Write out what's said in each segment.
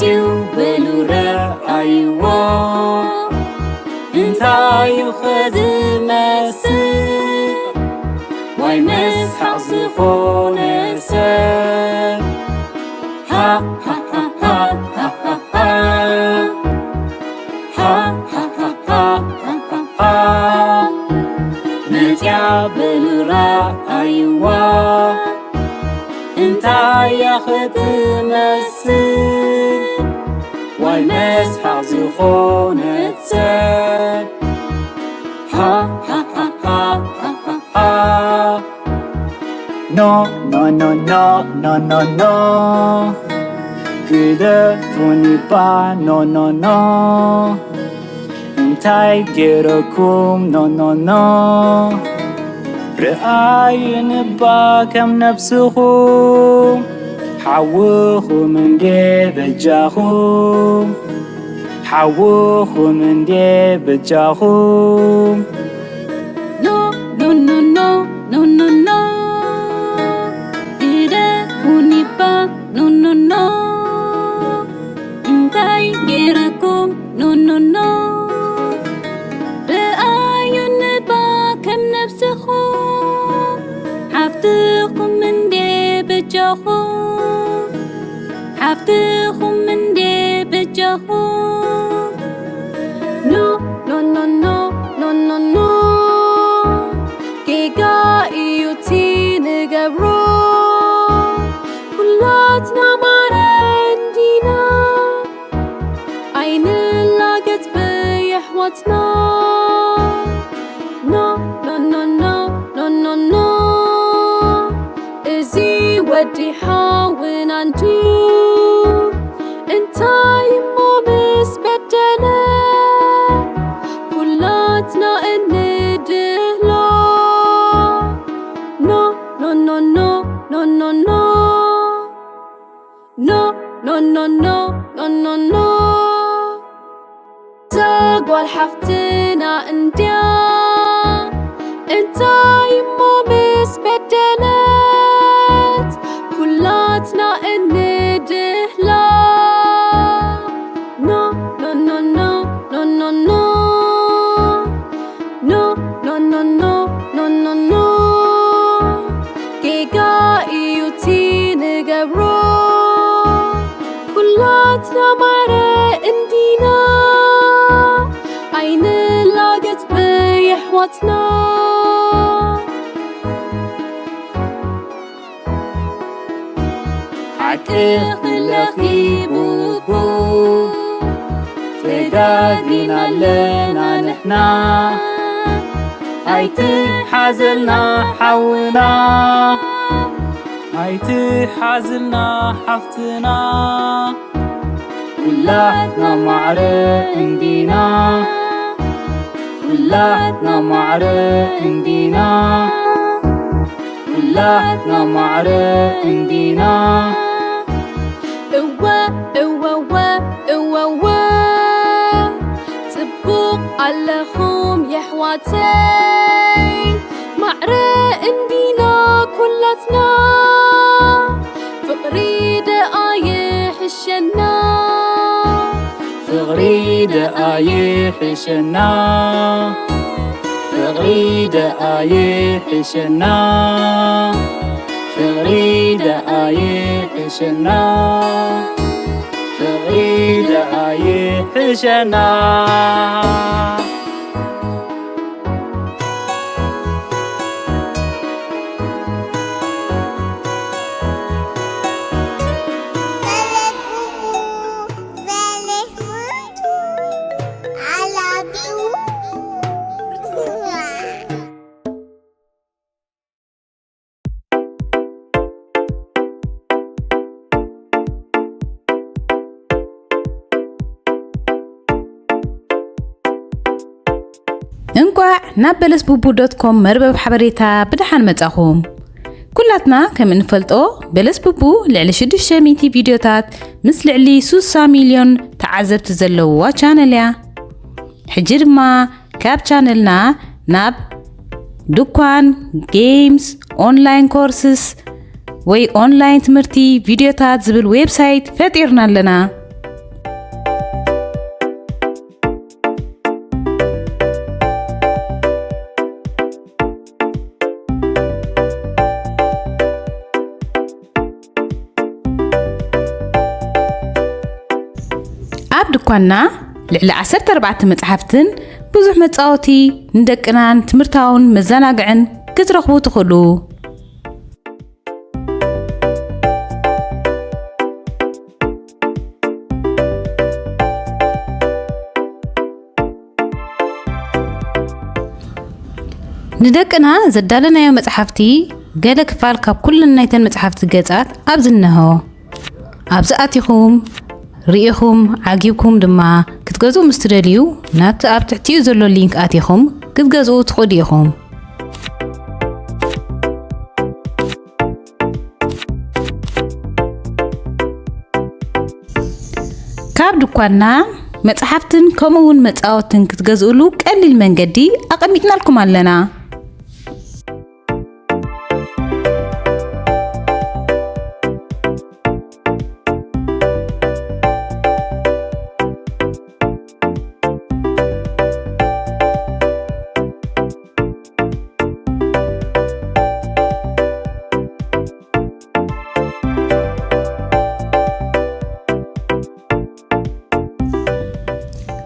ጢው በሉ ረኣይዎ፣ እንታይ እዩ ኸ ዝመስል? ዋይ መስሓቕ ዝኾነ ሰብ። ሃ፣ ሃ፣ ሃ። መጽያ በሉ ረኣይዋ፣ እንታይ እያ ኽትመስል? ዋይ መስሓቕ ዝኾነት ሰብ። ሃ፣ ሃ፣ ሃ። ኖ፣ ኖ፣ ኖ፣ ኖ፣ ኖ፣ ኖ፣ ኖ። ግደፉኒ ባ፣ ኖ፣ ኖ፣ ኖ። እንታይ ገይረኩም፣ ኖ፣ ኖ፣ ኖ። ርኣዩኒ ባ ከም ነብስኹም። ሓውኹም እንዴ በጃኹም። ሓውኹም እንዴ በጃኹም። ኖ፣ ኖ፣ ኖ፣ ኖ፣ ኖ፣ ኖ፣ ኖ። ግደፉኒ ባ፣ ኖ፣ ኖ፣ ኖ። እንታይ ገይረኩም፣ ኖ፣ ኖ፣ ኖ። ርኣዩኒ ባ ከም ነብስኹም። ሓፍትኹም እንዴ በጃኹም። ሓፍትኹም እንዴ በጃኹም። ኖ፣ ኖ፣ ኖ፣ ኖ፣ ኖ፣ ኖ፣ ኖ። ጌጋ እዩ እቲ ንገብሮ። ኩላትና ማረ እንዲና። ኣይንላገጽ ብየሕዋትና። ኖ፣ ኖ፣ ኖ፣ ኖ፣ ኖ፣ ኖ፣ ኖ። እዚ ወዲ ሓውና እንድዩ፣ እንታይ እሞ ምስ በደለ፣ ኩላትና እንድህሎ። ኖ፣ ኖ፣ ኖ፣ ኖ፣ ኖ፣ ኖ፣ ኖ። ኖ፣ ኖ፣ ኖ፣ ኖ፣ ኖ፣ ኖ፣ ኖ። እዛ ጓል ሓፍትና እንድያ፣ እንታይ እሞ ምስ በደለት፣ ኩላትና እንድህላ። ኖ፣ ኖ፣ ኖ፣ ኖ፣ ኖ፣ ኖ፣ ኖ። ኖ፣ ኖ፣ ኖ፣ ኖ፣ ኖ፣ ኖ፣ ኖ። ጌጋ እዩ እቲ ንገብሮ። ኩላትና ማረ እንዲና። ኣይንላገጽ ብየሕዋትና። ሓቂ ክለኺ ብቡ ተጋጊና ኣለና ንሕና። ኣይትሓዘልና ሓውና፣ ኣይትሓዝልና ሓፍትና። ኩላትና ማዕረ እንዲና፣ ኩላትና ማዕረ እንዲና፣ ኩላትና ማዕረ እንዲና። እወ፣ እወ፣ እወ፣ እወ፣ እወ። ጽቡቕ ኣለኹም የሕዋተይ፣ ማዕረ እንዲና ኩላትና። ፍቕሪ ደኣ ይሕሸና። ፍቕሪ ደኣ ይሕሸና። ፍቕሪ ደኣ ይሕሸና። ፍቕሪ ደኣ ይሕሸና። ፍቕሪ ደኣ ይሕሸና። እንቋዕ ናብ በለስ ቡቡ ዶት ኮም መርበብ ሓበሬታ ብደሓን መጻኹም። ኩላትና ከም እንፈልጦ፣ በለስ ቡቡ ልዕሊ ሽዱሽተ ሚእቲ ቪድዮታት ምስ ልዕሊ ሱሳ ሚልዮን ተዓዘብቲ ዘለውዋ ቻነል እያ። ሕጂ ድማ ካብ ቻነልና ናብ ድኳን፣ ጌምስ፣ ኦንላይን ኮርስስ ወይ ኦንላይን ትምህርቲ ቪድዮታት ዝብል ዌብሳይት ፈጢርና ኣለና። ድኳና ልዕሊ ዓሰርተ ኣርባዕተ መጽሓፍትን ብዙሕ መጻወቲ ንደቅናን ትምህርታውን መዘናግዕን ክትረኽቡ ትኽእሉ። ንደቅና ዘዳለናዮ መጽሓፍቲ ገለ ክፋል ካብ ኩለን ናይተን መጽሓፍቲ ገጻት ኣብዚ እነሆ። ኣብዚ ኣቲኹም ርኢኹም ዓጊብኩም ድማ ክትገዝኡ ምስ ትደልዩ ናብቲ ኣብ ትሕቲኡ ዘሎ ሊንክ ኣቲኹም ክትገዝኡ ትኽእሉ ኢኹም። ካብ ድኳንና መጽሓፍትን ከምኡ እውን መጻወትን ክትገዝእሉ ቀሊል መንገዲ ኣቐሚጥናልኩም ኣለና።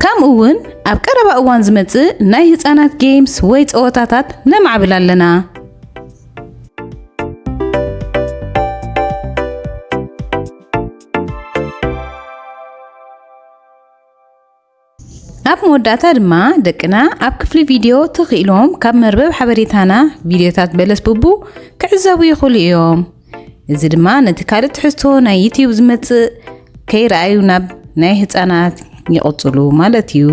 ከምኡ እውን ኣብ ቀረባ እዋን ዝመጽእ ናይ ህጻናት ጌምስ ወይ ጸወታታት ነማዕብል ኣለና። ኣብ መወዳእታ ድማ ደቅና ኣብ ክፍሊ ቪድዮ ተኽኢሎም ካብ መርበብ ሓበሬታና ቪድዮታት በለስ ቡቡ ክዕዘቡ ይኽእሉ እዮም። እዚ ድማ ነቲ ካልእ ትሕዝቶ ናይ ዩትዩብ ዝመጽእ ከይረኣዩ ናብ ናይ ህጻናት ይቕጽሉ ማለት እዩ።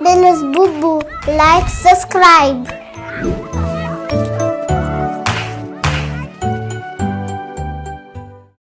Benes Bubu, like, subscribe.